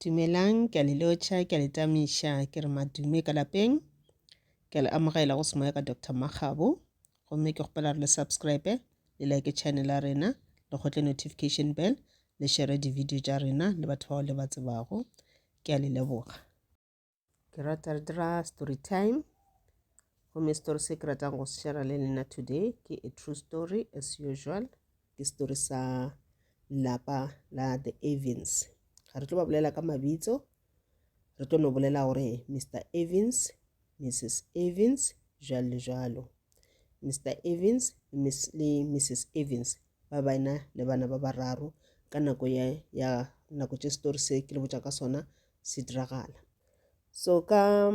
Dumelang, ke a le lotšha, ke a le tamiša, ke re madume ka lapeng. Ke a le amogela go Semoya ka Doctor Makgabo. Gomme ke kgopela gore le subscribe, le like channel ya rena, le kgotle notification bell, le share di-video tša rena le batho bao le ba tsebago. Ke a le leboga. Ke rata re dira story time. Gomme story se ke ratang go se share le lena today ke a true story as usual. Ke story sa lapa la the Evans. Ga re tlo ba bolela ka mabitso, re tlo no bolela gore Mr. Evans, Mrs. Evans, jwalo le jwalo. Mr. Evans le Mrs. Evans ba ba ena le bana ba bararo ka nako ya, ya nako tše story se ke le botša ka sona se diragala. So ka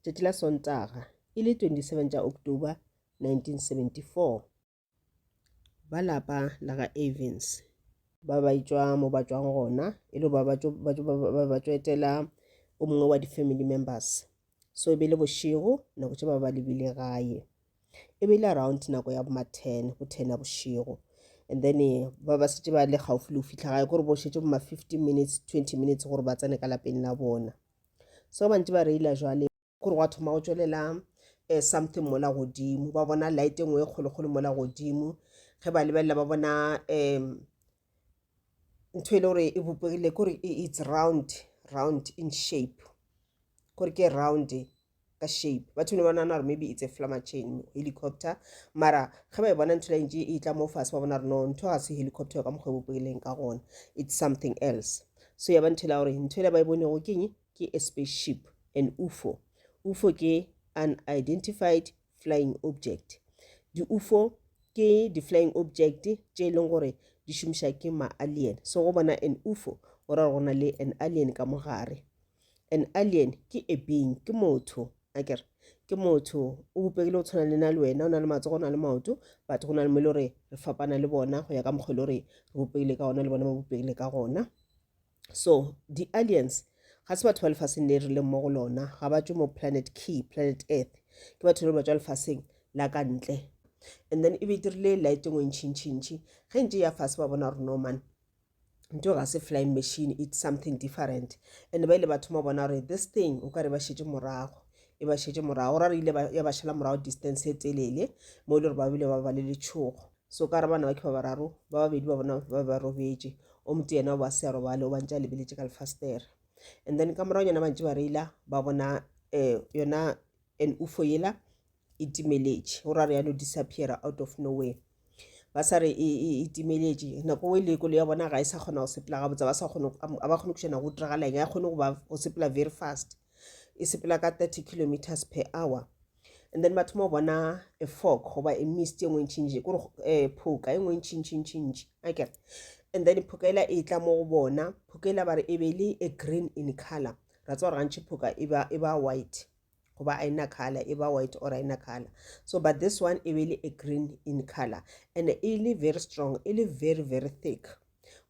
tšatši la Sontaga e le 27 tša October 1974, ba lapa la ga Evans ba ba etšwa mo ba tšwang gona e le ba ba ba tšo etela o mongwe wa di-family members. So e be le bošego nako tše ba ba lebile gae, e be le around nako ya bo ma ten, bo ten ya bošego. And then ba ba šetše ba le kgaufsi le go fihla gae, kore bo šetše bo ma 15 minutes, 20 minutes gore ba tsene ka lapeng la bona. So ba ntše ba reila jwale, kore gwa thoma go tšwelela um something mola godimo, ba bona light e nngwe e kgolokgolo mola godimo. Ge ba lebelela ba bona um ntho e le gore e bopegile, kore it's round, round in shape, kore ke round ka shape. Batho ne ba nagana gore maybe it's a fly machine, helicopter, mara ge ba e bona ntho la ntše e tla mo fase, ba bona gore no, ntho ga se helicopter ka mokgwa e bopegileng ka gona, it's something else. So ya ba ntho e la gore ntho e la ba e bonego ke eng? Ke a spaceship, an UFO. UFO ke unidentified flying object. Di-UFO ke di-flying object tše e leng gore di šomiša ke ma-alien. So go bona an UFO go ra gore go na le an alien ka mo gare. An alien ke a being, ke motho, akere ke motho o bopegile go tshwana le nna le wena, o na le matsogo, o na le maoto, but go na le mo e le gore re fapana le bona go ya ka mokgwa e le gore re bopegile ka gona le bona ba bopegile ka gona. So di-aliens ga se batho ba lefaseng le re leng mo go lona, ga ba tšwe mo planet key, planet earth, ke batho ba tšwa lefaseng la ka ntle. And then e be e dirile light e nngwe ntšhintšhintšhi, ge ntše ya fase ba bona gore no man, ntho ga se flying machine, it's something different. And ba ile ba thoma bona gore this thing o ka re ba šetše morago, e ba šetše morago, go ra re ile ya ba šala morago distance e telele mo e le gore ba bile ba ba le letšhogo. So ka re bana ba ke ba bararo, ba babedi ba bona ba be ba robetše, o motee yena o ba se a robale, o ba ntše a lebeletše ka lefastere. And then ka moragonyana ba ntše ba reila, ba bona um yona an UFO yela e timeletše, go ra re ya no disappear out of nowhere. Ba sa re e, e, e timeletše, nako e le koloi ya bona ga e sa kgona go sepela gabotse, ba sa kgone, ga ba kgone go kwešiša go diragala eng, ga e kgone go ba go sepela very fast, e sepela ka 30 kilometers per hour. And then ba thoma go bona a fog goba a mist e nngwe ntšhintši, kore um phoka e nngwe ntšhintšhintšhintši akere. And then phoka ela e tla mo go bona, phoka ela ba re e be le a green in color. Ra tseba gore gantši phoka e ba, e ba white goba a ena color, e ba white or a ena color. So but this one e be le a green in color and e le very strong, e le very very thick,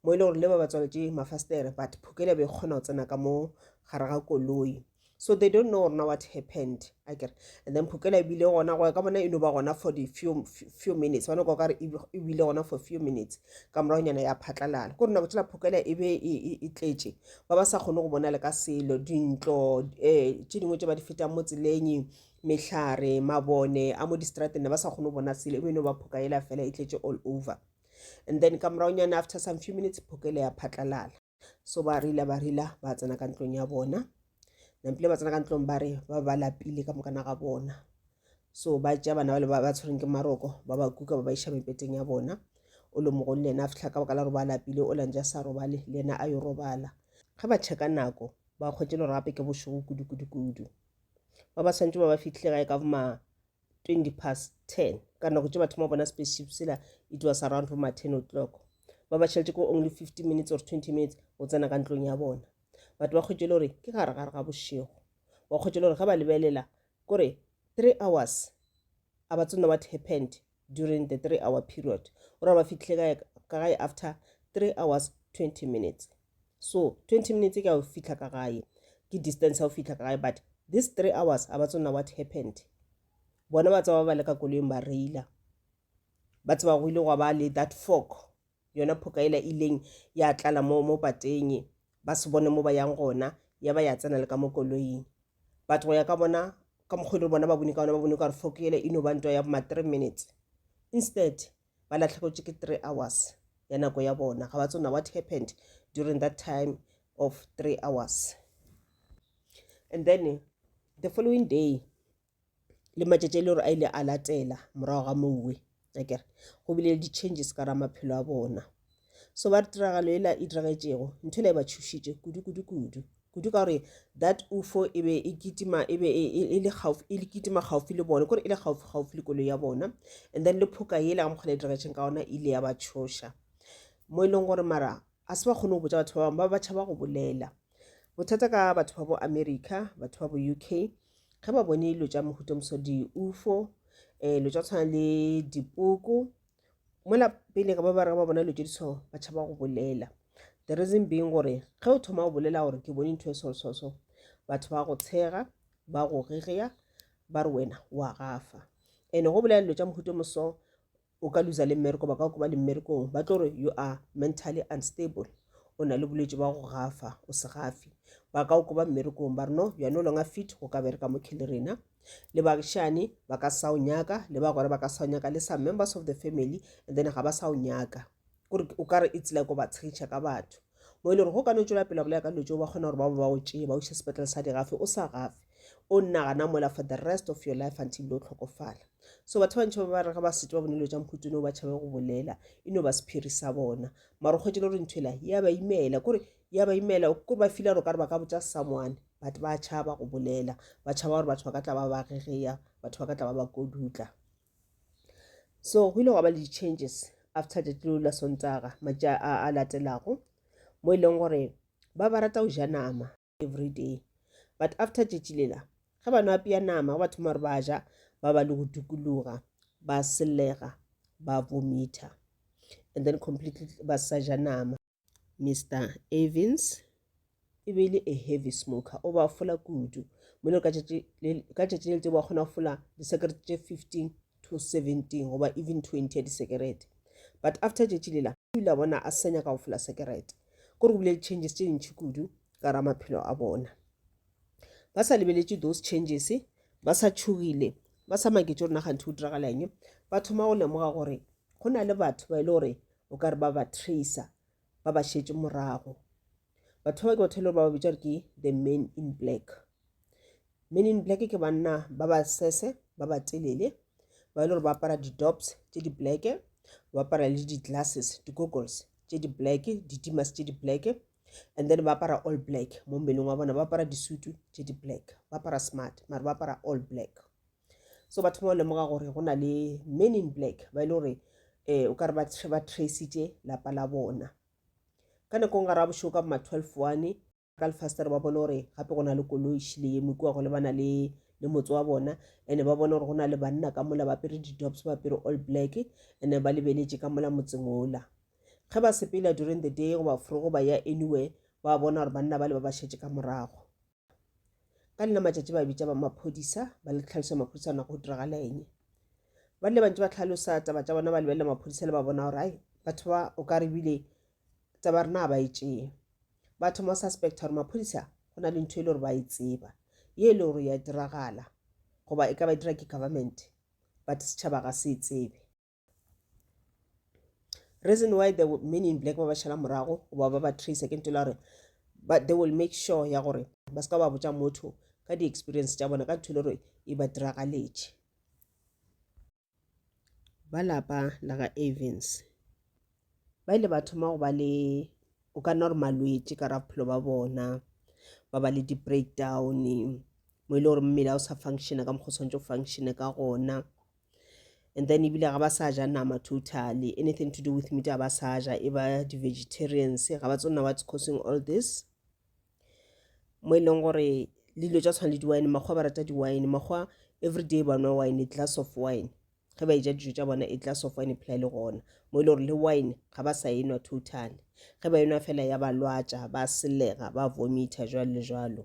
mo e le gore le ba ba tswaletše mafastere but phoka ela be e kgona go tsena ka mo gare ga koloi. So they don't know gore what happened akere. And then phokela e bile gona go ya ka bona, e no ba gona for the few, few minutes, bona kwa kare e bile gona for few minutes, ka moragonyana ya phatlalala. Kore nako tšela phokela e be e tletše, ba ba sa kgone go bona le ka selo, dintlo um tše dingwe tše ba di fetang mo tseleng, mehlare, mabone a mo distrateng, ne ba sa kgone go bona selo, e be e no ba phoka ela fela e tletše all over. And then ka moragonyana after some few minutes phokela ya phatlalala. So ba rila ba rila ba tsena ka ntlong ya bona, nampile ba tsena ka ntlong ba re ba ba lapile ka mokana ga bona. So ba tšea bana ba le ba tshwereng ke maroko, ba ba kuka ba ba iša mepeteng ya bona. O le mogolo le yena a fihla ka baka la gore ba lapile, o lantše a sa robale le yena a yo robala. Ge ba checka nako ba hwetše le gore gape ke bošego kudu kudu kudu. Ba ba swantše ba ba fihlile gae ka bo ma 20 past 10, ka nako tše ba thoma bona spaceship sela, it was around bo ma 10 o'clock. Ba ba šaletše ko only 50 minutes or 20 minutes go tsena ka ntlong ya bona. Batho ba kgwetše le gore ke gare gare ga bošego, ba kgwetše le gore ge ba lebelela kore 3 hours a ba tsone what happened during the 3 hour period. O ra ba fihlile ka gae after 3 hours 20 minutes. So 20 minutes ke ya go fihla ka gae, ke distance ya go fihla ka gae, but this 3 hours a ba tsona what happened. Bona ba tseba ba ba le ka koloing ba reila, ba tseba go ile gwa ba le that fog, yona phoka ela ileng ya tlala mo mo pateng. Ba se bone mo ba yang gona, ya ba ya tsena le ka mo koloing. But go ya ka bona, ka mokgwa e le bona ba bone ka gona, ba bone ka gore fog yela e no ba ntwa ya ma 3 minutes. Instead, ba lahlegetšwe ke 3 hours ya nako ya bona. Ga ba tsona what happened during that time of 3 hours. And then the following day, le matšatši a le gore a ile a latela morago ga mowe, akere go bile le di-changes ka ra maphelo a bona. So ba re tiragalo ela e diragetšego, ntho ela e ba tšhošitše kudu kudu kudu kudu, ka gore that UFO e be e kitima, e be e le gaufi, e kitima gaufi le bona, kore e le gaufi gaufi le koloi ya bona. And then le phoka yela ka mokgwa e diragetšeng ka gona e ile ya ba tšhoša, mo e leng gore mara a se ba kgone go botša batho ba bangwe, ba ba tšhaba go bolela. Bothata ka batho ba bo America, batho ba bo UK, ge ba bone dilo tša mohuta moso, di-UFO, dilo tša tshwana le dipoko mola pele, ga ba ba re ba bona dilo tše di so, ba tšhaba go bolela. The reason being gore ge o thoma go bolela gore ke bone ntho e so so so, batho ba go tshega, ba go gegea, ba re wena wa gafa. And go bolela dilo tša mohuta moso, o ka losa le mmereko, ba ka koba le mmerekong, ba tlo re you are mentally unstable, o na le bolwetse ba go gafa, o se gafe. Ba ka o koba mmerekong, ba re no, you are no longer fit go ka bereka mo le rena. Le baagišane ba ka sa o nyaka, le bagwera ba ka sa o nyaka, le some members of the family, and then ga ba sa o nyaka. Kore o ka re it's like o ba tshegiša ka batho, mo e le gore go ka no tšwela pele bolela ka dilo tšeo, ba kgona gore ba ba o tšee ba o iše sepetlele sa digafe, o sa gafe, o nagana mola for the rest of your life until o tlhokofala. So batho ba bantši ba ba re ge ba setse ba bone dilo tša mohuta ono, ba tšhabe go bolela, e no ba sephiri sa bona. Mara o kgwetše le gore ntho ela ya ba imela, kore ya ba imela, kore ba feela gore o ka re ba ka botša someone, but ba tšhaba go bolela, ba tšhaba gore batho ba ka tla ba ba gegea, batho ba ka tla ba ba kodutla. So go ile gwa ba le di-changes after tšatši leo la Sontaga. Matši a latelago, mo e leng gore ba ba rata go ja nama every day, but after tšatši lela, ge ba no apea nama, go ba thoma gore ba ja, ba ba le go dukuluga, ba sellega, ba vomita, and then completely ba sa ja nama. Mr Evans e be e le a heavy smoker, o ba fola kudu, mo le ka tšatši le ba kgona go fola disekerete tše 15 to 17 goba even 20 ya disekerete. But after tšatši lela, o ile a bona a sa nyaka go fola sekerete. Kore go bile le changes tše dintšhi kudu ka ra maphelo a bona. Ba sa lebeletše those changes, ba sa tšhogile, ba sa maketše gore naga ntho o diragala eng, ba thoma go lemoga gore go na le batho ba e le gore o ka re ba ba tracer, ba ba šetše morago. Batho ba ke batho e le gore ba ba bitša gore ke the men in black. Men in black ke banna ba ba sese, ba ba telele, ba e le gore ba apara di-tops tše di-black, ba apara le di-glasses, di-goggles tše di-black, di-dimas tše di-black, and then ba apara all black mo mmeleng wa bona, ba apara disutu tše di-black, ba apara smart, mare ba apara all black. So batho ba lemoga gore go na le men in black ba e le gore o ka re ba tracitše lapa la bona. Ka nakong gare ga bošego ka ma 12 one, ka lefastere ba bone gore gape go na le koloi šile ye kua go lebana le motse wa bona, and ba bone gore go na le banna ka mola ba apere di-tops, ba apere all black, and ba lebeletše ka mola motseng ola. Ge ba sepela during the day goba fro ba ya anywhere, ba bona gore banna ba le ba ba šetše ka morago. Ka lena matšatši ba bitša ba maphodisa, ba le tlhalosa maphodisa na go diragala eng. Ba le bantši ba tlhalosa taba tša bona, ba lebelela maphodisa le ba bona gore ai, batho ba o ka re bile taba rena ga ba e tšee. Ba thoma suspecta gore maphodisa go na le ntho e le gore ba e tseba, ye e le gore ya diragala, goba e ka ba e dira ke government, but setšhaba ga se e tsebe. Reason why the men in black ba ba šala morago goba ba ba tracer ke ntho e le gore but they will make sure ya gore ba se ka ba botša motho ka di-experience tša bona, ka ntho e le gore e ba diragaletše. Ba lapa la ga Evans ba ile ba thoma go ba le o ka nna gore malwetši ka ra bophelo ba bona, ba ba le di-breakdown, mo e le gore mmele ga o sa functiona ka mokgwa o tshwanetse o functione ka gona. And then ebile ga ba sa ja nama totally, anything to do with meat ga ba sa ja, e ba di-vegetarians. Ga ba tsona what's causing all this, mo e leng gore le dilo tša tshwana le di-wine, makgwa ba rata di-wine, makgwa everyday ba nwa wine, a glass of wine ge ba eja dijo tša bona, a glass of wine phela e le gona, mo e le gore le wine ga ba sa enwa totally. Ge ba enwa fela ya ba lwatša, ba selega, ba vomita, jwalo le jwalo.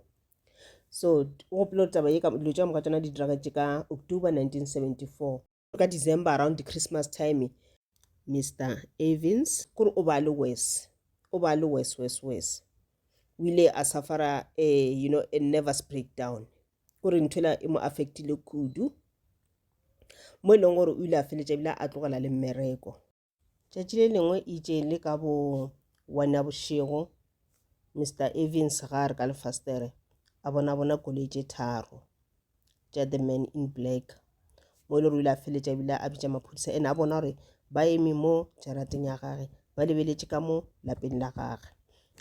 So o gopole gore taba ye, dilo tša moka tšona di diragetše ka October 1974. Ka December, around the Christmas time, Mr Evans kore o ba le worse, o ba le worse, worse, worse. O ile a suffera a, you know, a nervous breakdown. Kore ntho ela e mo affectile kudu mo e leng gore o ile a feletša ebile a tlogela le mmereko. Tšatši le lengwe itše le ka bo one ya bošego Mister Evans ga a re ka lefastere a bona bona koloi tše tharo tša the man in black mo e le gore o ile a feletša ebile a bitša maphodisa ene a bona gore ba eme mo jarateng ya gage ba lebeletše ka mo lapeng la gage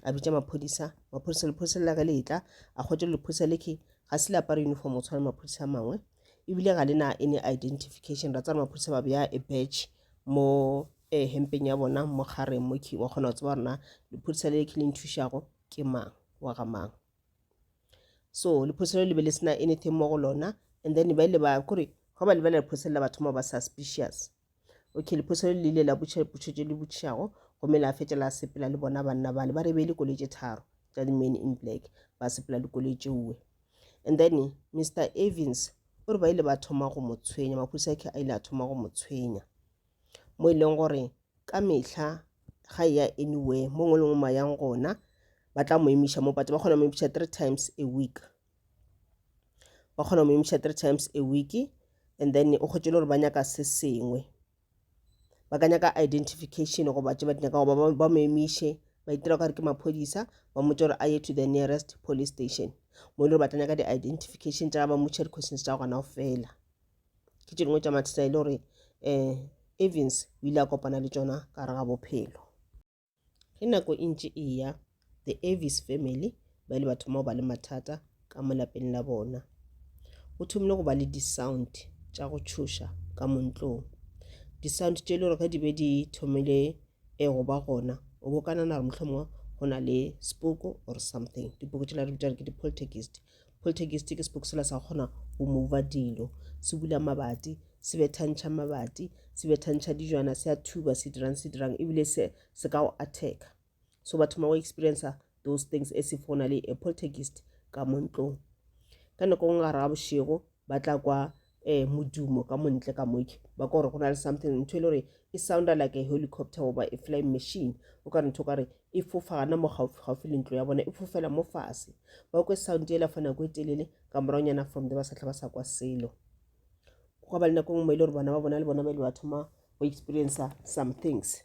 a bitša maphodisa maphodisa lephodisa la ge le etla a kgotša lephodisa le ke ga se le apare uniform go tshwana le maphodisa a mangwe ebile ga le na any identification ra tsara maphodisa ba bea a badge mo eh, hempeng ya bona mo kgareng mo wa kgona go tseba rena lephodisa le ke le nthušago ke mang wa ga mang so lephodisa le le be le sena anything mo go lona and then ba ile ba kore ga ba lebelela lephodisa le la batho mo ba suspicious okay lephodisa le le ile la botša dipotšo tše le botšišago gomme la fetša la sepela le bona banna bale ba re be le koloi tše tharo tša di-man in black ba sepela le koloi tšeowe and then Mr Evans o re ba ile ba thoma go mo tshwenya maphodisa a ile a thoma go mo tshwenya mo e leng gore ka mehla ga e ya anywhere mo ngwe le ngwe ma yang gona ba tla mo emiša mo pate ba kgona mo emiša three times a week ba kgona mo emiša three times a week and then o kgwetše le gore ba nyaka se sengwe ba ka nyaka identification goba tše ba di nyaka goba ba mo emiše ba itira ka re ke maphodisa ba mmotse gore a ye to the nearest police station mo e le gore ba tla nyaka di-identification tša ba mmotša di-questions tša gona fela ke tše dingwe tša mathata e le gore um Evans o ile a kopana le tšona ka gare ga bophelo Ge nako e ntše e eya, the Avis family ba ile ba thoma go ba le mathata ka mo lapeng la bona. Go thomile go ba le di-sound tša go tšhoša ka mo ntlong. Di-sound tše le gore ge di be di thomile e go ba gona, o bo ka nana gore mohlomongwe go na le spoko or something. Dipoko tšela re bitša gore ke di-poltergeist. Poltergeist ke sepoko sela sa go kgona go mova dilo, se bula mabati, se bethantšha mabati, se bethantšha dijwana, se a thuba, se dirang, se dirang, ebile se se ka go attack. So ba thoma go experience those things as if go na le a poltergeist ka mo ntlong. Ka nako nngwe gare ga bošego ba tla kwa eh modumo ka montle ka moke ba kwa gore go na le something ntho e le gore e sounda like a helicopter goba a flying machine o ka re ntho ka re e fofa gana mo gaufi gaufi le ntlo ya bona e fofela mo fase ba kwe sound ela for nako e telele ka moragonyana from there ba sa tlha ba sa kwa selo go ba le nako nngwe mo e le gore bana ba bona le bona ba ile ba thoma go experience some things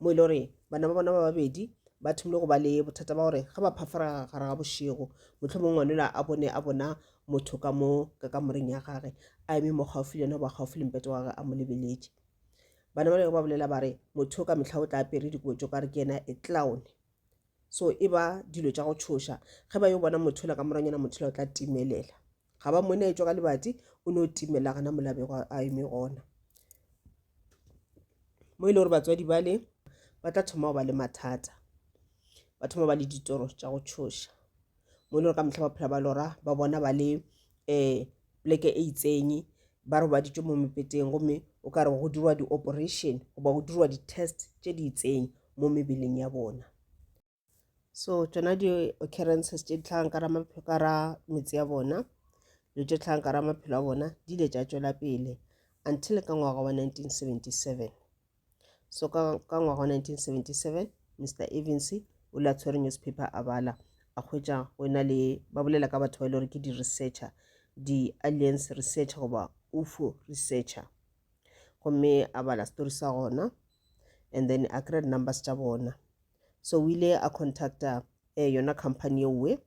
mo e le gore bana ba bona ba babedi ba thomile go ba le bothata ba gore ga ba phafaraga gare ga bošego mohlomongwe ngwanola a bone a bona motho ka mo ka kamoreng ya gage a eme mo gaufi le yena goba gaufi le mpete wa gage a mo lebeletše bana ba ba bolela ba re motho ka mehla o tla apere dikobo tšo ka re ke yena e clown so e ba dilo tša go tšhoša ge ba yo bona motho la ka moranyana motho la o tla timelela ga ba mone a etšwa ka lebati o no timela gana molabego a eme gona mo e le gore batswadi bale ba tla thoma go ba le mathata ba thoma ba le ditoro tša go tšhoša mo e le gore ka mehla ba phela ba lora ba bona ba le um pleke e itseng ba robaditšwe mo mepeteng gomme o ka re go dirwa di-operation goba go dirwa di-test tše di itseng mo mebeleng ya bona So tšona di-occurrences tše di hlagang ka ka ra metse ya bona le tše hlagang ka ra maphelo a bona di ile tša tšwela pele until ka ngwaga wa 1977. So ka, ka ngwaga wa 1977 Mr Evans o ile a tshwere newspaper a bala a hwetša go na le ba bolela ka batho ba e le gore ke di-researcher di-aliens researcher goba UFO researcher gomme a bala story sa gona and then a kry di-numbers tša bona So o ile a contacta eh, yona company yeowe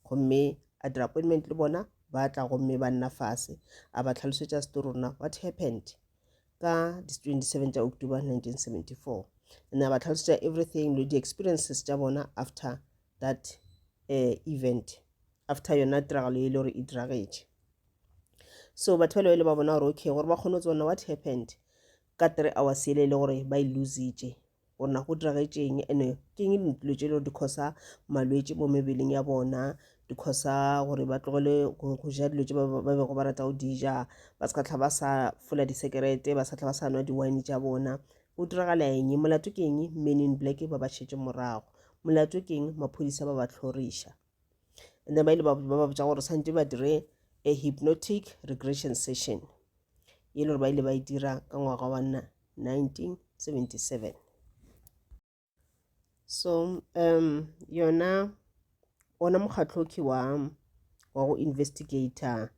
gomme a dira appointment le bona ba tla gomme ba nna fase a ba tlhalosetša story rona what happened ka di 27 tša October 1974 and a ba tlhalosetša everything le di-experiences tša bona after that uh, event after yona tiragalo e le gore e diragetše so batho ba le ba ile ba bona gore okay gore ba kgone go tsebona what happened ka 3 hours ele e le gore ba e lositše gore na go diragetšeng ene ke eng dilo tše le gore di causa malwetši mo mebeleng ya bona di causa gore ba tlogele go ja dilo tše ba bego ba rata go di ja ba se ka tlha ba sa fola disekerete ba sa tlha ba sa nwa di-wine tša bona go diragala eng molato ke eng men in black ba ba šetše morago molato ke eng maphodisa ba ba hloriša and then ba ile ba ba botša gore santse ba dire a hypnotic regression session e le gore ba ile ba e dira ka ngwaga wa 1977 so um yona Ona mokgatlokhi wa wa go investigator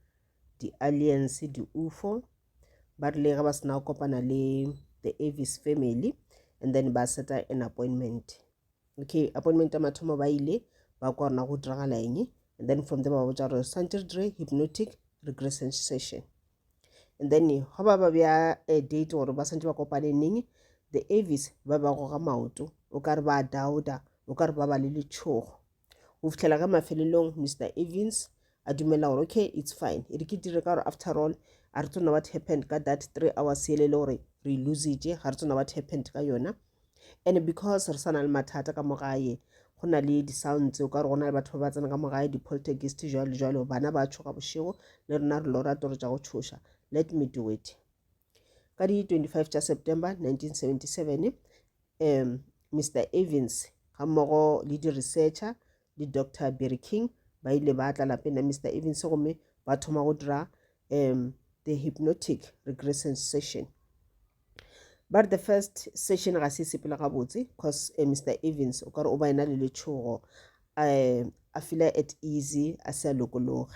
di-aliens, di-UFO, ba rile ge ba se na go kopana le the Avis family and then ba seta an appointment. Okay, appointment ya mathomo ba ile ba kwa rena go diragala eng and then from there ba botša gore swantše re dire hypnotic regression session. And then ga ba ba bea eh, date gore ba swantše ba kopane neng, the Avis ba ba goga maoto o ka re ba dauda o ka re ba ba le letšhogo. Go fihlela ge mafelelong Mister Evans a dumela gore okay it's fine e re ke dire ka gore after all a re tsona what happened ka that 3 hours yele le gore re lositše ga re tsona what happened ka yona and because re sa na le mathata ka mo gae go na le di-sounds o ka re go na le batho ba ba tsena ka mo gae di-poltergeist jalo jalo bana ba tšhoga bošego le rena re lora toro tša go tšhoša let me do it ka di-25 tša September 1977 um Mr Evans gammogo le di-researcher le Doctor Barry King ba ile ba tla lapeng la Mr Evans gomme ba thoma go dira um the hypnotic regression session but the first session ga se sepela gabotse cause uh, Mr Evans o kare o ba ena le letšhogo um a feela at easy a se a lokologe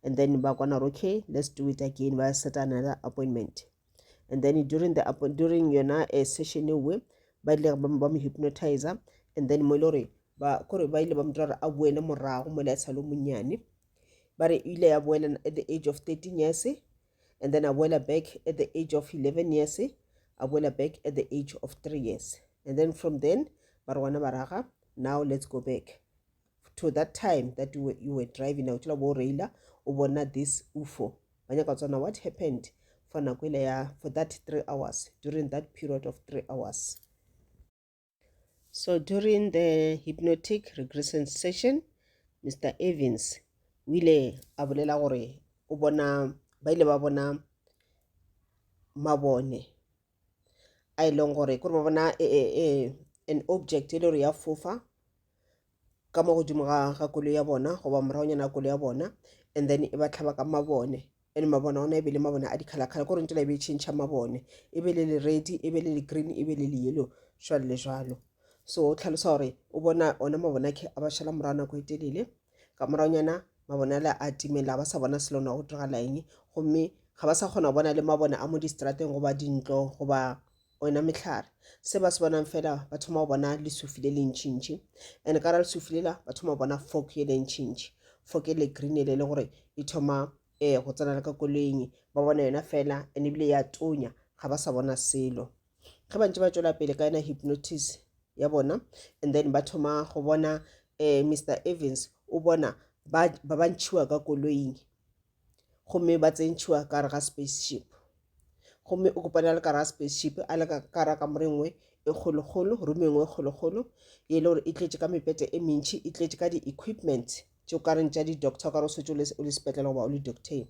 and then ba kwana gore okay let's do it again ba set another appointment and then during the during yona uh, session ewe ba ile ba mo hypnotizer and then mo ile gore ba kore ba ile ba mo dira gore a boele morago mo le a sa le monnyane ba re ile ya boela at the age of 13 years and then a boela back at the age of 11 years a boela back at the age of 3 years and then from then ba re gona ba raga now let's go back to that time that you were driving now tšela bo reila o bona this UFO ba nyaka tsona what happened for nako ile ya for that 3 hours during that period of 3 hours. So during the hypnotic regression session Mr Evans o ile a bolela gore o bona ba ile ba bona mabone a e leng gore kore ba bona e, e, e, an object e le gore ya fofa ka mo godimo ga ga koloi ya bona goba moragonyana ya koloi ya bona and then e ba tlhaba ka mabone and mabone ona e be le mabone a dikhalakhala kore ntela e be e tšhentšha mabone e be le le red e be le le green e be le le yellow jwalo le jwalo. So o tlhalosa gore o bona ona mabone a a ba šala morago nako e telele ka moragonyana mabone ale a timela ba sa bona selo na go diragala eng gomme ga ba sa kgona go bona le mabone a mo distrateng goba dintlo goba ona mehlare se ba se bonang fela ba thoma go bona lesufi le le ntšhintšhi and ka ra lesufi lela ba thoma go bona fog ye le ntšhintšhi fog e le green e le le gore e thoma um go tsena le ka koloing ba bona yona fela and ebile ya tonya ga ba sa bona selo ge ba ntse ba tšwela pele ka yona hypnosis ya bona and then ba thoma go bona um Mr Evans o bona ba ba ntšhiwa ka koloing gomme ba tsentšhiwa ka gare ga spaceship gomme o kopana le ka gare ga spaceship a le ka gare kamore nngwe e kgolokgolo room e nngwe e kgolokgolo e le gore e tletše ka mepete e mentšhi e tletše ka di-equipment tše o ka reng tša di-doctor o ka re o setse o le sepetlele goba o le doctor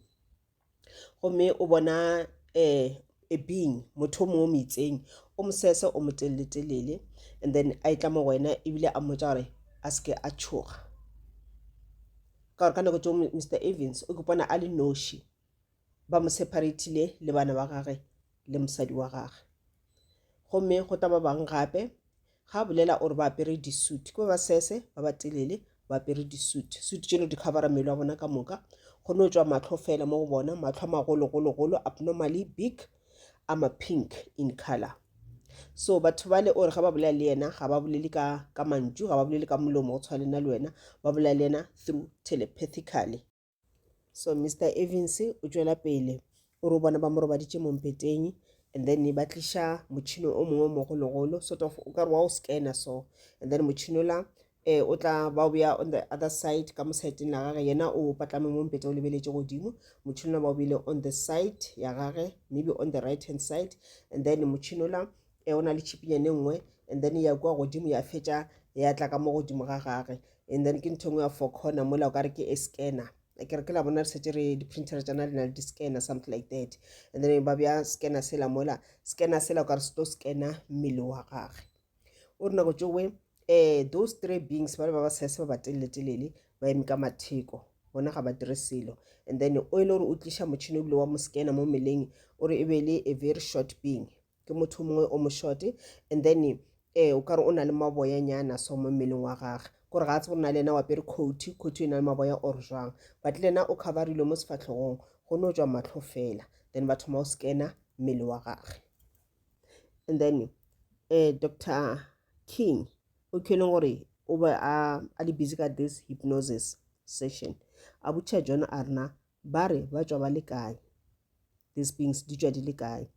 gomme o bona um a being motho o mongwe o mo itseng o mosese o moteleletelele and then a etla mo go wena ebile a mmotša gore a seke a tšhoga ka gore ka nako tšeo Mr Evans o ipona a le noši ba mo separatile le bana ba gage le mosadi wa gage gomme go tla ba bangwe gape ga a bolela o re ba apere di-suit ke ba ba sese ba ba telele ba apere di-suit suit tšeno di covera mmele wa bona ka moka go no tšwa mahlo fela mo go bona mahlo a magologologolo abnormally big a ma pink in color so batho bale o re ga ba bolela le yena ga ba bolele ka ka mantšu ga ba bolele ka molomo go tshwana le nna le wena ba bolela le yena through telepathically. So Mr Evans o tšwela pele o re o bona ba mo robaditše mo mpeteng and then ba tliša motšhino o mongwe o mogologolo sort of o ka re wa o scanner so and then motšhino la eh, o tla ba o bea on the other side ka mo side-eng la gage yena o patlame mo mpete o lebeletše godimo motšhino la ba o beile on the side ya gage maybe on the right hand side and then motšhino la eh, o na le tšhipinyane nngwe and then ya kua godimo ya fetša ya tla ka mo godimo ga gage and then ke ntho engwe ya four corner mola o ka re ke a scanner ke re ke la bona re setse re di-printer tšana di na le di-scanner something like that and then ba bja scanner sela mola scanner sela o ka re se tlo scanner mmele wa gage o re nako tšowe um those three beings ba le ba ba sese ba ba teleletelele ba eme ka matheko bona ga ba dire selo and then o e le gore o tliša motšhini o bile wa mo scanner mo mmeleng o re e be le a very short being ke motho mongwe o mo short and then eh o ka re o na le maboyanyana so mo mmeleng wa gage. Kore ga a tsebe gore na le yena o apere coat, coat e na le maboya or jwang. But le yena o coverilwe mo sefahlogong, go no tšwa mahlo fela. Then ba thoma go scanner mmele wa gage. And then eh, Doctor King o ke leng gore o be a a le busy ka this hypnosis session. A botšiša John a re na ba re ba tšwa ba le kae? These beings di tšwa di le kae?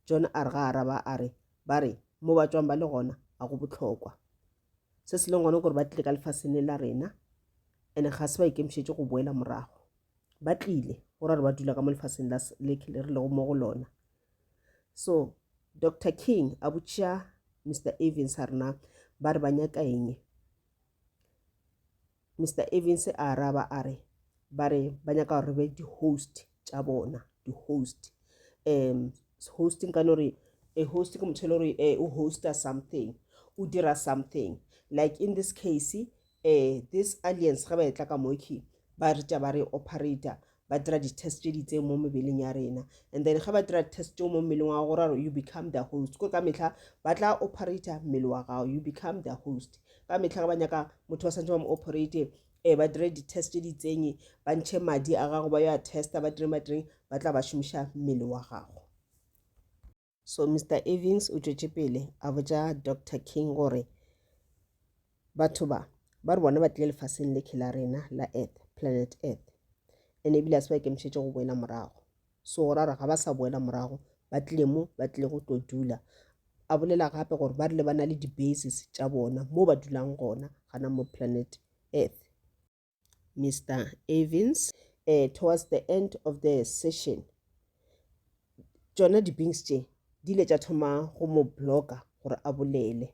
John a re ga araba a re ba re mo ba tšwang ba le gona ga go bohlokwa. Se se leng gona ke gore ba tlile ka lefaseng le la rena and ga se ba ikemišetše go boela morago. Ba tlile go ra gore ba dula ka mo lefaseng la le re lego mo go lona. So Doctor King a botšiša Mister Evans a re na ba re ba nyaka eng? Mister Evans a araba a re ba re ba nyaka gore re be di-host tša bona, di-host. Hosting ka no re a host ke motho e le gore eh, o hosta something, o dira something. Like in this case, eh, this aliens ge ba etla ka moki ba re tša ba re operator ba dira di-test tše di itseng mo mebeleng ya rena and then ge ba dira test tšeo mo mmeleng wa gago go ra gore you become the host kore ka mehla ba tla operator mmele wa gago you become the host ka mehla ge ba nyaka motho ba santse ba mo operate eh ba dire di-test tše di itseng ba ntšhe madi a gago ba yo a testa ba direng ba direng ba tla ba šomiša mmele wa gago. So Mister Evans o tšwetše pele a botša Doctor King gore batho ba ba re bona ba tlile lefaseng lekhe la rena la Earth, planet Earth, and ebile a se ba ikemišetše go boela morago. So go ra gore ga ba sa boela morago, ba tlile mo ba tlile go tlo dula. A bolela gape gore ba rile ba na le di-bases tša bona mo ba dulang gona gana mo planet Earth. Mister Evans. Eh, towards the end of the session, tšona di-beings tše di ile tša thoma go mo blocka gore a bolele.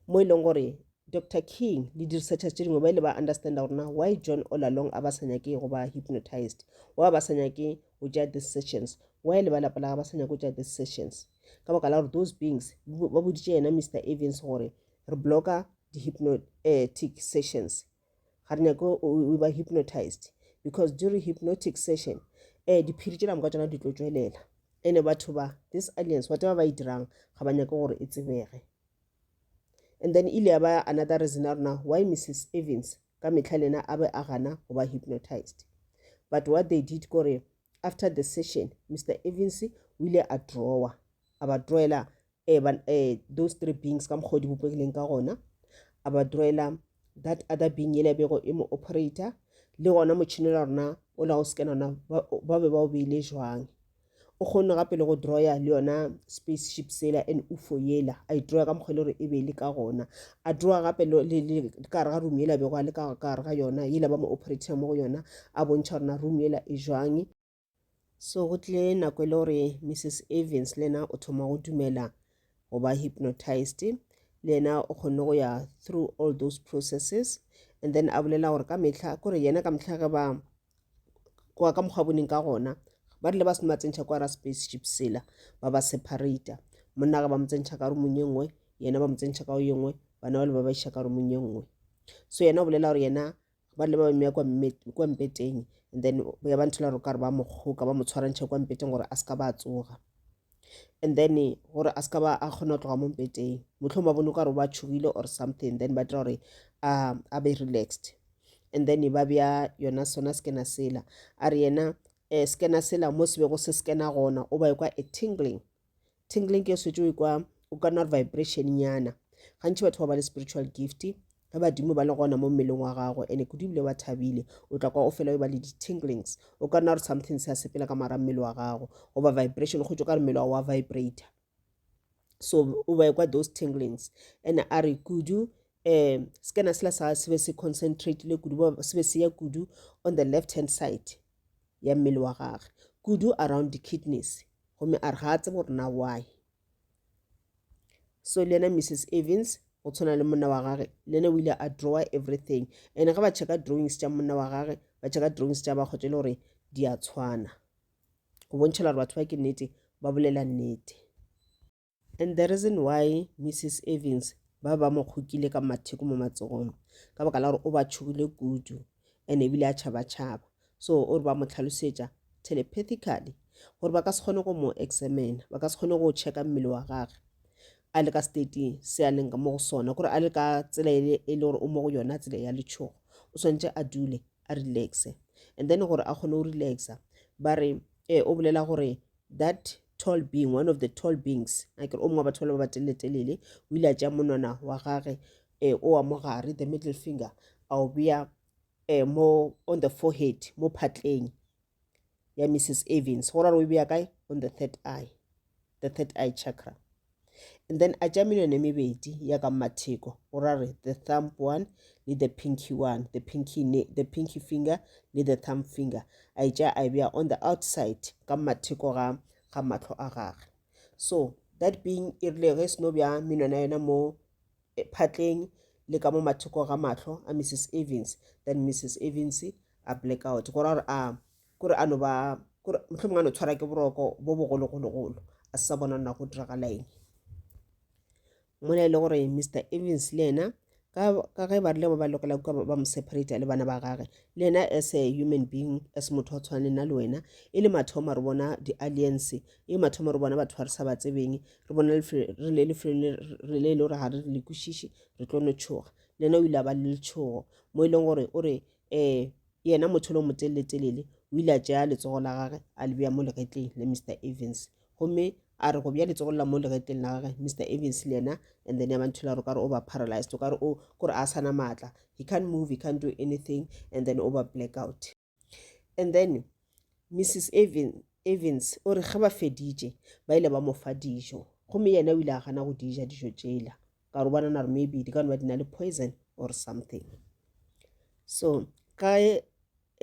Mo e leng gore Doctor King le di-researchers tše dingwe ba ile ba understanda gore na why John all along a ba sa nyake go ba hypnotized, why ba sa nyake go tšea these sessions, why le ba lapa la gagwe ba sa nyake go tšea these sessions. Ka baka la gore those beings ba boditše yena Mister Evans gore re blocka di-hypnotic sessions ga re nyake o ba hypnotized because during hypnotic session eh diphiri tšela moka tšona di tlo tšwelela ene batho ba this aliens whatever ba e dirang ga ba nyake gore e tsebege and then ile ya ba another reason ya rona why Mrs Evans ka mehla le yena a be a gana go ba hypnotized but what they did kore after the session Mr Evans o ile a drawer a ba drawela eh, ba, eh, those three beings ka mokgwa o di bopegileng ka gona a ba drawela that other being yela e bego e mo operator le gona motšhini la rona o la go scanna ona ba be ba o beile jwang o kgonne gape le go drawa le yona spaceship sela and ufo yela a e drawa ka mokgwa e le gore e be e le ka gona a drawa gape le ka gare ga room yela bego a le ka gare ga yona yela ba mo operator mo go yona a bontšha gore na room yela e jwang. So go tlile nako e le gore Mrs Evans le yena o thoma go dumela go ba hypnotized le yena o kgonne go ya through all those processes and then a bolela gore ka mehla kore yena ka mehla ge ba kwa ka mokgwa boneng ka gona ba rile ba seno ba tsentšha kwa ra spaceship sela ba ba separator monna ge ba mo tsentšha ka romong ye nngwe yena ba mo tsentšha ka ye nngwe bana ba le ba ba iša ka romong ye nngwe so yena o bolela gore yena ba le ba mmea kwa kwa mpeteng and then ya ba nthola gore kare ba mo kgoka ba mo tshwarantšha kwa mpeteng gore a se ka ba a tsoga and then gore a se ka ba a kgona go tloga mo mpeteng mohlomong ba bone o kare ba tšhogile or something then ba dira gore a a be relaxed and then ba bea yona sona scanner sela a re yena um scanner sela mo se bego se scanner gona o ba ekwa a tingling Tingling ke swetše o ekwa o ka nna vibration nyana. Gantši batho ba ba le spiritual gift ge badimo ba le gona mo mmeleng wa gago ene kudu ebile ba thabile o tla kwa o fela o ba le di-tinglings o ka nna gore something se a sepela ka mara mmele wa gago goba vibration go tšwa ka re mmele wa wa vibrator so o ba ekwa those tinglings and a re kudu um scanner sela sa se be se concentratile kudu se be se ya kudu on the left hand side ya mmele wa gage kudu around the kidneys gomme a re ga a tsebe gore na why. So le yena Mrs Evans go tshwana le monna wa gage le yena o ile a drawa everything and ge ba checka drawings tša monna wa gage ba checka drawings tša ba kgotse le gore di a tshwana go bontšhela gore batho ba ke nnete ba bolela nnete. And the reason why Mrs Evans ba ba mo kgokile ka matheko mo matsogong ka baka la gore o ba tšhogile kudu and ebile a tšhaba-tšhaba so o re ba mo tlhalosetša telepathically gore ba ka se kgone go mo examine ba ka se kgone go checka mmele wa gage. a le ka state se a leng ka mo go sona kore a le ka tsela e le e gore o mo go yona tsela ya letšhogo o swanetše a dule a relaxe and then gore a kgone go relaxa ba re eh, o bolela gore that tall being one of the tall beings a kere o mongwe wa batho ba ba teleletelele o ile a tšea monwana wa gage eh, o wa mogare the middle finger a o bea eh, mo on the forehead mo phatleng ya Mrs Evans go ra gore o e bea kae on the third eye the third eye chakra and then a tša menwana e mebedi ya ka matheko go ra re the thumb one le the pinky one the pinky, the pinky finger le the thumb finger a e tša a e bea on the outside ka matheko ga ga mahlo a gage so that being e rile ge seno bja menwana yona mo phatleng le ka mo mathoko ga mahlo a Mrs Evans then Mrs Evans a black out go ra gore a kore a no ba kore mohlomongwe a no tshwara ke boroko bo bogologologolo a se sa bona nna go diragala eng mola e le gore Mr Evans le yena ka ge ba rile ba ba lokela kua ba mo separate le bana ba gage le yena as a human being as motho wa tshwana le nna le wena e le mathomo re bona di-aliens e mathomo re bona batho ba re sa ba tsebeng re bona re le lefelong re le e le gore ga re le kwešiše re tlo no tšhoga le yena o ile a ba le letšhogo mo e leng gore o re um yena motho le moteleletelele o ile a tšea letsogo la gage a le bea mo legetleng le Mr Evans gomme a re go bea letsogo la mo legetleng la gage Mr Evans le yena and then ya ba ntho gore o kare o ba paralyzed o kare o kore a sana maatla he can't move he can't do anything and then o ba blackout and then Mrs Evans, Evans o re ge ba feditše ba ile ba mo fa dijo gomme yena o ile a gana go di ja dijo tšela ka gore o bona gore maybe di ka no ba di na le poison or something so ka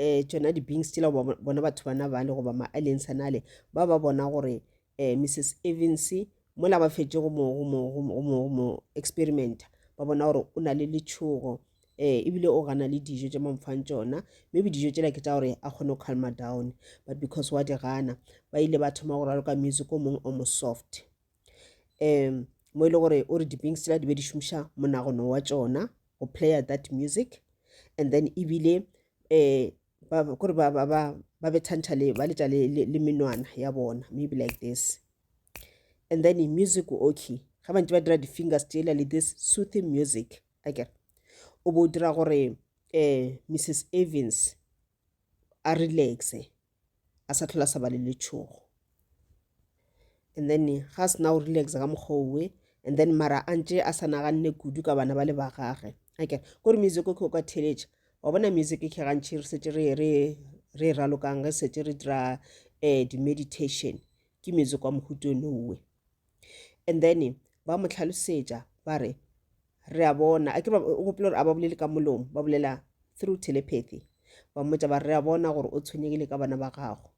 um tšona di-beings tšela goba bona batho bana bale goba ma-aliens anale ba ba bona gore um Mrs Evans mola ba fetše go mo, go mo, go mo, go mo, go mo experimenta ba bona gore o na le letšhogo um ebile o gana le dijo tše ba mo fang tšona maybe dijo tšela ke tša gore a kgone go calma down but because wa di gana ba ile ba thoma go raloka music o mongwe o mo soft um mo e le gore o re di-beings tsela di be di šomiša monagano wa tšona go playa that music and then ebile um ba kore ba ba ba ba bethantšha le ba letša le, le, le menwana ya bona maybe like this and then music okay ga ba ntse ba dira di-fingers tšela le this soothing music akere o bo dira gore um mrs evans a relaxe a sa tlhola sa ba le letšhogo and then ga a sena go relaxa ka mokgwa owe and then mara a ntše a sa naganne kudu ka bana ba le ba gage akere kore music o ke o ka theletša wa bona music ke gantši re setse re re re ralokang re setse re dira um di-meditation ke music wa mohuta one owe and then ba mo tlhalosetša ba re re a bona a ke o gopole gore a ba bolele ka molomo ba bolela through telepathy ba mmotša ba re a bona gore o tshwenyegile ka bana ba gago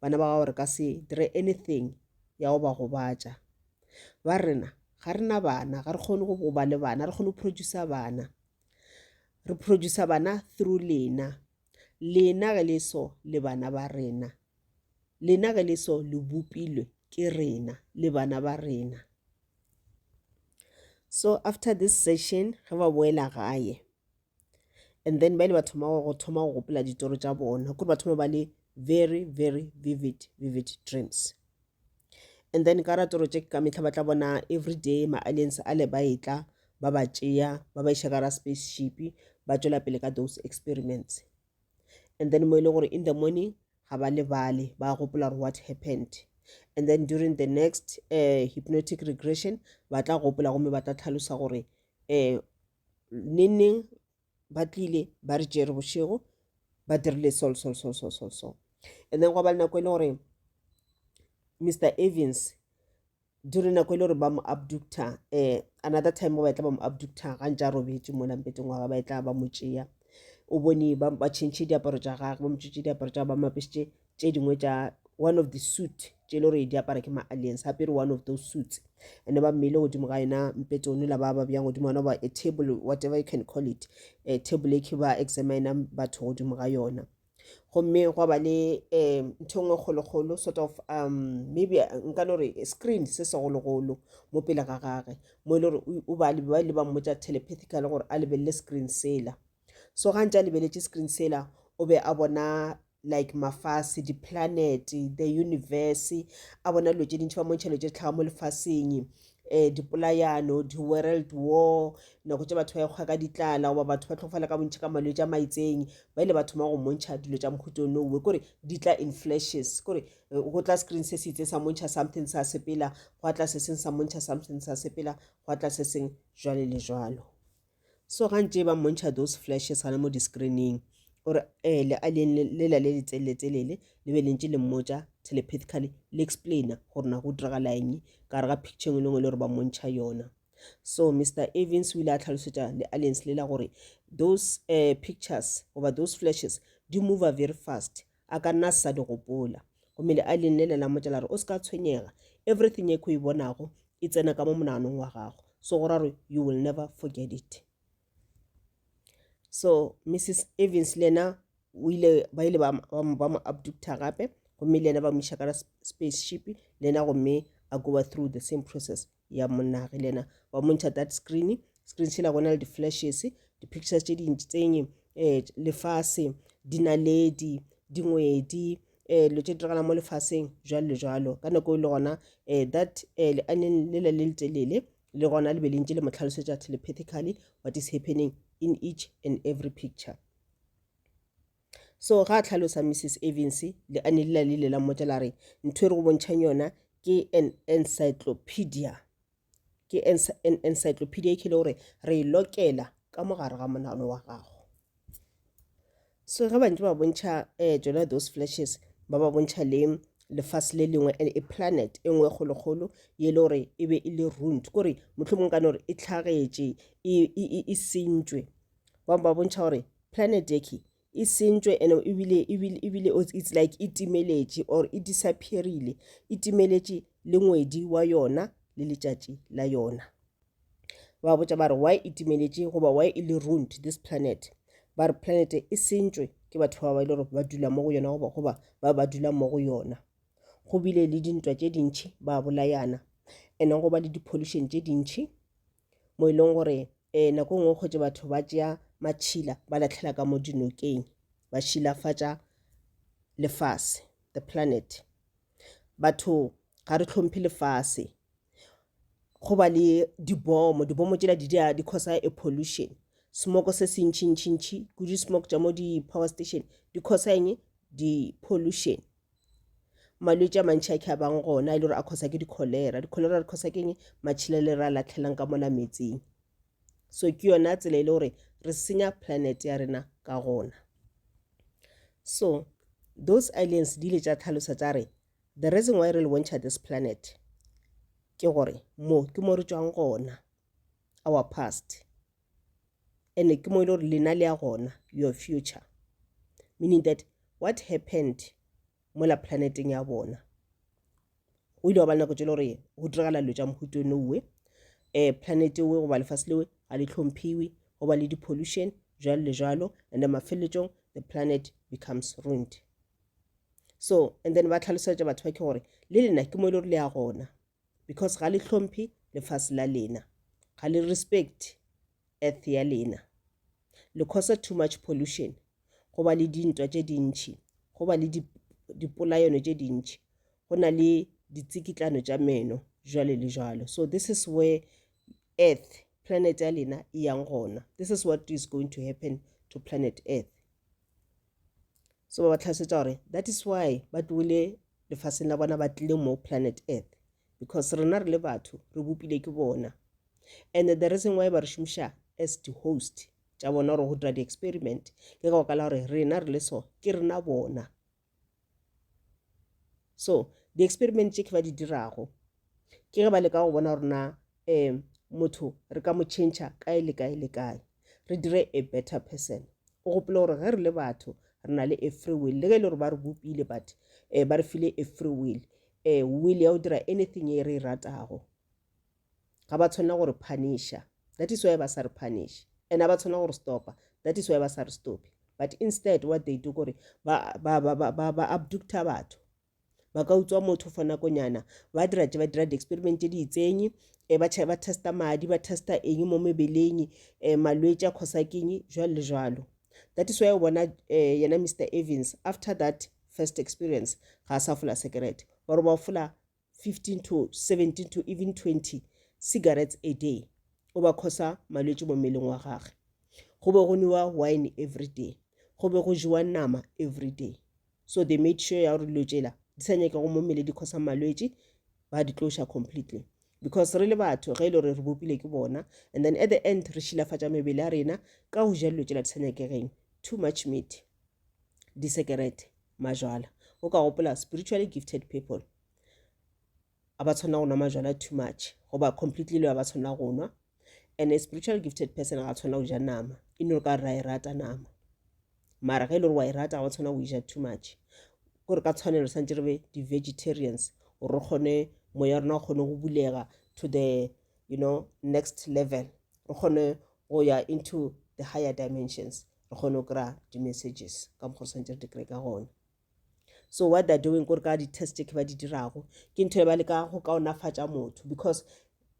bana ba gago re ka se dire anything ya go ba gobatša ba rena ga re na bana ga re kgone go ba le bana re kgone go producer bana re producer bana through lena lena ge le so le bana ba rena lena ge le so le bopilwe ke rena le bana ba rena so after this session ge ba boela gae and then ba ile ba thoma go thoma go gopola ditoro tša bona kore ba thoma ba le very very vivid vivid dreams and then ka ratoro tše ka mehla ba tla bona every day ma-aliens a le ba etla ba ba tšea ba ba iša ka ra spaceship ba tšwela pele ka those experiments and then mo e leng gore in the morning ga ba lebale ba gopola gore what happened and then during the next uh, hypnotic regression ba tla gopola gomme ba tla tlhalosa gore um neng neng ba tlile ba re tšere bošego ba dirile sol sol sol sol sol sol and then gwa ba le nako e le gore mr evans during nako e le gore ba mo abductor um another time ba etla ba mo abductor ga ntse a robetše mo lampeteng wa gagwe ba etla ba mo tšea o bone ba change diaparo tša gagwe ba mo tšetše diaparo tša ba mo apešitše tše dingwe tša one of the suit tše e le gore di apara ke ma-aliens apere one of those suits and ba mmeile godimo ga yona mpete one la ba ba bjang godimo gona ba a table whatever you can call it a table e ke ba examina batho godimo ga yona gomme gwa ba le um ntho e nngwe kgolokgolo sort of um maybe nka no re screen se segologolo mo pele ga gage mo e le gore o ba ba ile ba mmotša telepathical gore a lebelele screen sela so ga ntse a lebeletše screen sela o be a bona like mafase di-planet the universe a bona dilo tše dintši ba montšha dilo tše tlhaga mo lefaseng. um dipolayano, di-world war, nako tše batho ba ekgwa ka ditlala goba batho ba hlokofala ka bontši ka malwetši a maitseng, ba ile ba thoma go mmontšha dilo tša mohuta onowe. Kore di tla in flashes, kore go tla screen se se itseng sa mmontšha something sa sepela, gwa tla se seng sa mmontšha something sa sepela, gwa tla se seng jwale le jwalo. So ga ntše ba mmontšha those flashes gana mo di-screening gore eh le alien lela le letselele le be le ntše le mmotša telepathically le explaina gore na go diragala eng ka gare ga picture engwe le engwe le gore ba mmontšha yona. So Mr Evans o ile a tlhalosetša le aliens lela gore those uh, pictures goba those flashes di move very fast a ka nna a se sa di gopola. Gomme le alien lela la mmotša la re o se ka tshwenyega everything e ko e bonago e tsena ka mo monaganong wa gago so go ra gore you will never forget it. So Mrs Evans le yena o ile ba ile ba ba mo abductor gape gomme le yena ba mo iša ka spaceship le yena gomme a goa through the same process ya monnage le yena ba montšha that screen screen sela go na le di-flashes di-pictures tše dintši tsenye um eh, lefase dinaledi dingwedi um dilo tše diragalang mo lefaseng jwalo le jwalo ka nako e le gona um that um leaneng lela le letelele le gona le be le ntše le mo tlhalosetša telepathically what is happening in each and every picture. So ga a tlhalosa Mrs Evans le a ne lela le ile la mmotša la re ntho e re go bontšhang yona ke an encyclopedia ke an encyclopedia e ke le gore re e lokela ka mogare ga monagano wa gago. So ge ba ntše ba bontšha um tšona those flashes ba ba bontšha le lefase le lengwe and a planet e nngwe kgolokgolo ye e le gore e be e le ruined kore mohlomongwe ka no gore e tlhagetše e sentšwe ba ba bontšha gore planet eke e sentšwe and ebile ebile ebile it's like e timeletše or e disappearile e timeletše le ngwedi wa yona le letšatši la yona. Ba botša ba re why e timeletše goba why e le ruined this planet. Ba re planet e sentšwe ke batho ba ba ile gore ba dula mo go yona goba goba ba ba dula mo go yona. Go bile le dintwa tše dintši ba bolayana and go ba le di-pollution tše dintši mo e leng gore um nako e nngwe o hwetše batho ba tšea matšhila ba lahlela ka mo dinokeng ba šilafatša lefase the planet. Batho ga re hlomphe lefase go ba le dibomo dibomo tšela di dia di causa a pollution smoko se se ntšhintšhintšhi kudu smoko tša mo di-power station di causa eng di-pollution. Malwetši a mantši a ke a bang gona e le gore a causa ke di-cholera di-cholera di causa ke eng matšhila le re a lahlelang ka mola metsing. So ke yona tsela e le gore re senya planet ya rena ka gona. So those aliens di ile tša tlhalosa tša re the reason why re le bontšha this planet ke gore mo ke mo re tšwang gona our past and ke mo e le gore lena le ya gona your future meaning that what happened mola planeteng ya bona go ile wa ba le nako tše le gore go diragala dilo tša mohuta onowe um eh, planet ewe goba lefase lewe ga le hlomphiwe go ba le di-pollution jalo le jalo and then mafeleletsong the planet becomes ruined so and then ba tlhalosetša batho ba ke gore le lena ke mo e le gore le ya gona because ga le hlomphe lefase la lena ga le respect earth ya lena le causa too much pollution go ba le dintwa tše dintši go ba le dipolayano tše dintši go na le ditsikitlano tša meno jwale le jwalo so this is where earth planet ya lena e yang gona this is what is going to happen to planet earth so ba ba tlhalosetša gore that is why ba tlogile lefaseng la bona ba tlile mo planet earth because rena re le batho re bopile ke bona and the reason why ba re šomiša as the host tša bona gore go dira di-experiment ke ka baka la gore rena re le so ke rena bona so di-experiment tše ke ba di dirago ke ge ba leka go bona gore na um motho re ka mo change kae le kae le kae re dire a better person o gopole gore ge re le batho re na le a free will le ge e le gore ba re bopile but um ba re file a free will um will ya go dira anything e re e ratago ga ba tshwanela go re punisha that is why ba sa re punish and ga ba tshwanela go re stopa that is why ba sa re stope but instead what they do kore ba, ba, ba, ba, ba, ba abducta batho ba ka utswa motho for nakonyana ba dira tše ba dira di-experiment tše di itseng e ba ba testa madi ba testa eng mo mebeleng um malwetši a khosa keng jwalo le jwalo that is why o bona um yena Mr Evans after that first experience ga a sa fola sekerete ba re ba fola 15 to 17 to even 20 cigarettes a day o ba khosa malwetši mo mmeleng wa gage. Go be go nwewa wine every day. Go be go jewa nama every day. So they made sure ya gore dilo tšela di sa nyakego mo mmele di khosa malwetši ba di tloša completely. Because re le batho ge e le gore re bopile ke bona and then at the end re šilafatša mebele ya rena ka go ja dilo tšela di sa nyakegeng. Too much meat, disekerete, majwala. O ka gopola spiritually gifted people a ba tshwanela go nwa majwala too much goba completely le ba tshwanela go nwa and a spiritual gifted person ga tshwanela go ja nama e no ka ra e rata nama mara ge e le gore wa e rata ga ba tshwanela go ja too much kore ka tshwanelo santse re be di-vegetarians gore re kgone moya rona o kgone go bulega to the you know next level re kgone go ya into the higher dimensions re kgone go kry-a di-messages ka mokgwa re santse re di kry-e ka gona so what they're doing kore ka di-test tše ke ba di dirago ke ntho e ba leka go kaonafatša motho because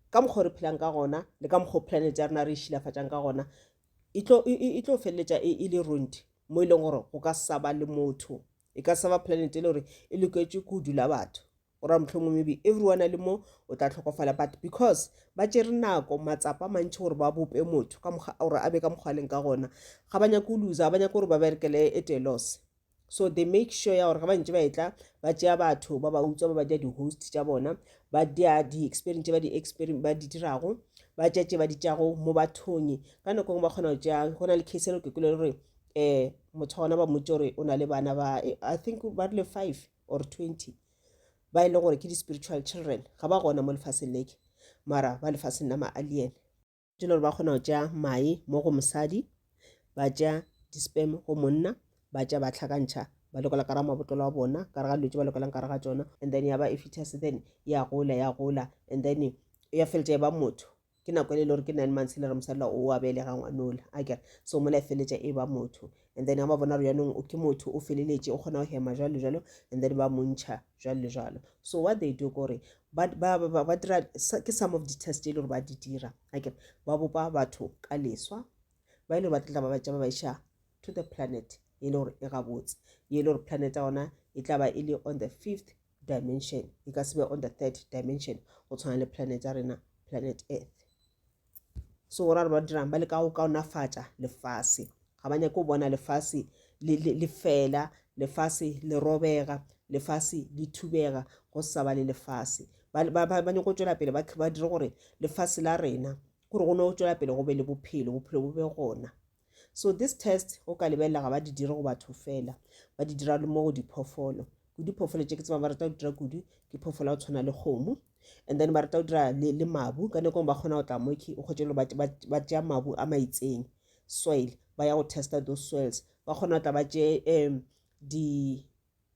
ka mokgwa re phelang ka gona le ka mokgwa planet ya rena re e šilafatšang ka gona e tlo e, e, e tlo feleletša e, e le rundi mo e leng gore go ka sa ba le motho e ka sa ba planet e le gore e loketše go dula batho go ra mohlomongwe maybe everyone a le mo o tla hlokofala but because ba tšere nako matsapa a mantši gore ba bope motho ka mokgwa gore a be ka mokgwa a leng ka gona ga ba nyake go loser ga ba nyake gore ba berekele at a loss so they make sure ya gore ga ba ntše ba etla ba tšea batho ba ba utswa ba ba dia di-host tša bona ba dia di-experience tše ba di ba di dirago ba tšea tše ba di tšago mo bathong ka nako ngwe ba kgona go tšea go na le case e ke kwele gore um motho wa gona ba mmotse gore o na le bana ba i think ba rile five or 20 ba e le gore ke di-spiritual children ga ba gona mo lefaseng leke mara ba lefaseng la ma-alien tše le gore ba kgona go tšea mae mo go mosadi ba tšea di-sperm go monna ba tšea ba tlhakantšha ba lokela ka ra mabotlolo a bona ka re ga dilo tše ba lokelang ka re ga tšona and then ya ba e fetus then ya gola ya gola and then ya feletša e ba motho ke nako e le gore ke 9 months le re mosadi o a belega ngwanola a kere so mola e feletša e ba motho and then ga ba bona gore jaanong ke motho o feleletše o kgona go hema jalo le jalo and then ba montšha jalo le jalo so what they do kore ba dira ke some of the test e le gore ba di dira a kere ba bopa batho ka leswa ba e le gore ba tlatla ba ba tša ba ba iša to the planet e le gore e gabotse e le gore planet ya gona e tla ba e le on the fifth dimension e ka se be on the third dimension go tshwana le planet ya rena planet earth so go ra gore ba dirang ba leka go kaonafatša lefase ga ba nyake go bona lefase le fela lefase le robega lefase le thubega go sa ba le lefase ba nyako go tšwela pele ba dire gore lefase la rena gore go no tšwela pele go be le bophelo bophelo bo be gona So this test o ka lebelela ga ba di dire go batho fela, ba di dira le mo go diphoofolo. Kudu phoofolo tše ke tsebang ba rata go dira kudu ke phoofolo ya go tshwana le kgomo and then ba rata go dira le, le mabu ka nako ba kgona go tla moki o kgotse ba, ba, ba tšea mabu a maitseng soil ba ya go testa those soils ba kgona go tla ba tšee um di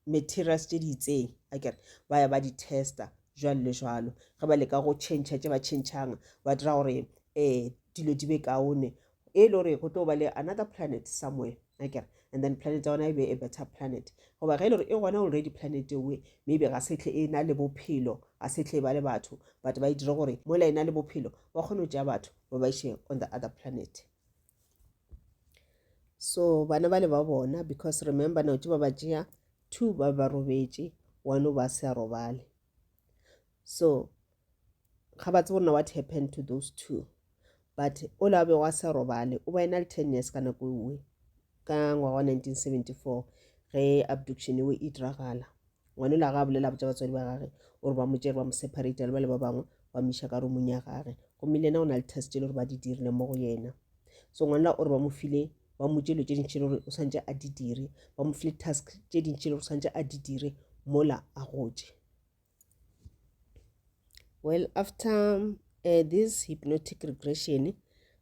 materials tše di itseng akere ba ya ba di testa jwalo le jwalo ge ba leka go change tše ba changechang ba dira gore um dilo di be kaone e le gore go tlo ba le another planet somewhere akere and then planet ya gona e be a better planet goba ge e le gore e gona already planet ewe maybe ga setlhe e na le bophelo ga setlhe e ba le batho but ba e dire gore mola e na le bophelo ba kgone go tšea batho ba ba iše on the other planet So bana bale ba bona because remember now tše ba ba tšea two ba ba robetše one o ba se a robale so ga ba tsebe gore what happened to those two but o la bego a sa robale o ba ena le 10 years ka nako ewe ka ngwaga wa 1974 ge abduction ewe e diragala Ngwana yola ga a bolela a botša batswadi ba gage o re ba mo tšere ba mo separate le ba le ba bangwe ba mo iša ka roomong ya gage gomme le yena o na le test tše le gore ba di dirile mo go yena so ngwana o re ba mo file ba mmotše dilo tše dintši le gore o swantše a di dire ba mo file task tše dintši le gore o swantše a di dire mola a gotše well after uh, this hypnotic regression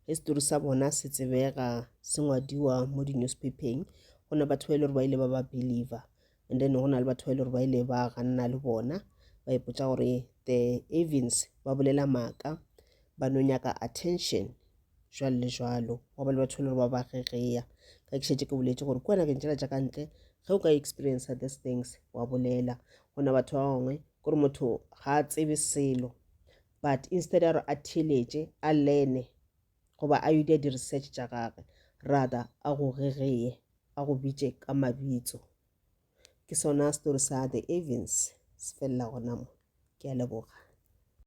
ge setori sa bona se tsebega se ngwadiwa mo di-newspapeng go na batho ba e le gore ba ile ba ba believer and then go na le batho ba e le gore ba ile ba ganna le bona ba ipotša gore the Avins ba bolela maaka ba no nyaka attention jwalo le jwalo gwa ba le batho ba e le gore ba ba gegea ka ke šetše ke boletše gore kua nageng tšela tša ka ntle ge o ka experience these things wa bolela go na batho ba bangwe kore motho ga a tsebe selo but instead ya gore a theeletše a learne goba a yo dia di-research tša gage rather a go gegee a go bitše ka mabitso. Ke sona story sa The Avens se felela gona mo. Ke a leboga.